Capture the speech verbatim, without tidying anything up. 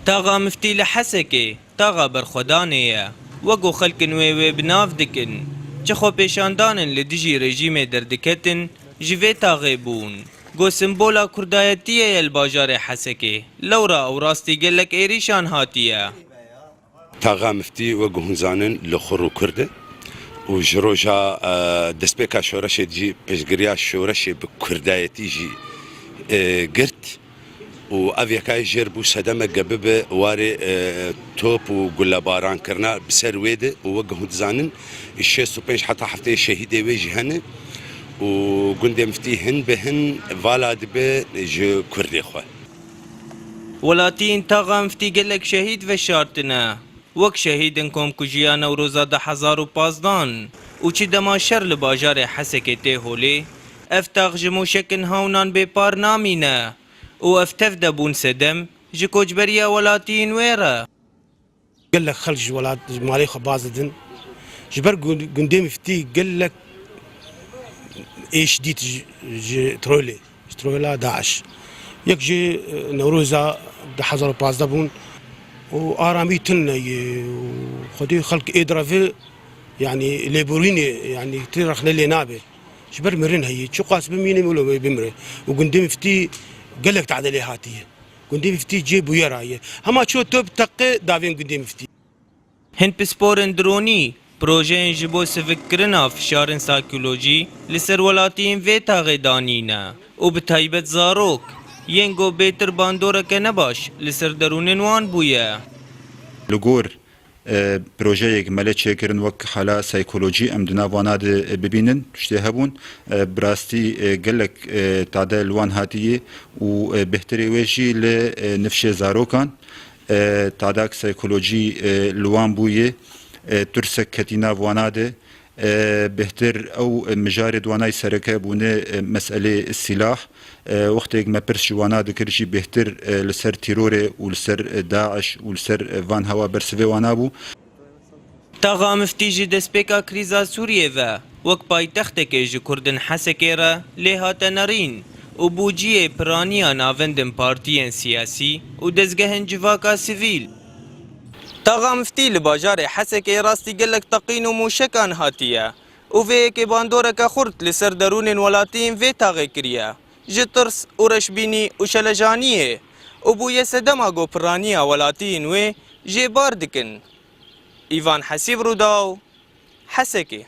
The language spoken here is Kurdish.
Taxa Miftî li Hesekê taxa berxwedanê ye. Wek ku xelkin wê wê bi nav dikin, çi xwepêşandanin li dijî rejîmê derdiketin, ji vê taxê bûn. Ku simbola kurdayetiyê ye li bajarê Hesekê, lewra ew rastî gelek êrîşan hatiye. Taxa Miftî wek ku hûn zanin li xwe rû kurd e û ji roja, e, destpêka şoreşê jî piştgiriya şoreşê bi kurdayetî jî, e, girt. Û ev yekayê jêr bû sedeme ge bibe warê, e, top û gulebaran kirina bi ser wê de û wek hûn dizanin, şêst û pênc heta heftê şehîdê wê jî hene û gundê Miftî hin bi hin vala dibe ji kurdê xwe. Welatiyên Taxa Miftî gelek şehîd veşartine. Wek şehîdên komkujiya Newroza du hezar û pazdan û çi dema şer li bajarê Hesekê tê holê, ev tax ji mûşekin hawnan bêpar namîne û ev tev de bûn sedem ji koçberiya welatiyên wê re. Gelek xelk ji welat, ji malê xwe baz didin. Ji ber gund-, gundê Miftî gelek êş dît ji, ji terorê, ji terorê DAIŞ. Yek jî, e, Newroza du hezar û pazdeh bûn û aramî tune ye û xwedî xelk ê direve, yanî lêborînê, yanî ti rexne lê nabe. Ji ber mirin heye, çiqas bimîne wilo bimire. Û gundê Miftî gelek tade lê hatiye. Gundê Miftî cê bûyera ye. Hema ço top teqe davên gundê Miftî. Hin pisporên dronî, projeyên ji bo sivikkirina fişarên saykolojî li ser welatiyên vê taxê danîne û bi taybet zarok, yên ku bêtir bandoreke nebaş li ser derûnên wan bûye. Li gor, e, projeyek mele çêkirin wek hala saykolojî em di nav wana de, e, bibînin, tiştê hebûn, e, bi rastî, e, gelek, e, tade li wan hatiye û, e, bêhtirê wê jî li, e, nifşê zarokan. E, tadak saykolojî, e, li wan bûye, e, tirsek ketî nav wana de, e, bêhtir ew, e, mijarê di wanayî sereke bûne, e, meselê sîlah. E, wextêk me pirs ji wana dikir jî bêhtir, e, li ser tîrorê û li ser, e, DAIŞ û li ser, e, van hewa bersivê wana bû. Taxa Miftî ji destpêka krîza Sûriyê ve wek paytextekê ji Kurdên Hesekê re lê hate nerîn û bû cihê piraniya navendên partiyên siyasî û dezgehên civaka sivîl. Taxa Miftî li bajarê Hesekê rastî gelek teqîn û mûşekan hatiye û vê yekê bandoreke xurt li ser derûnên welatiyên vê taxê kiriye, ji tirs û reşbînî û şelejaniyê û bûye sedema ku piraniya welatiyên wê jê bar dikin. Îvan Hesîb, Rûdaw, Hesekê.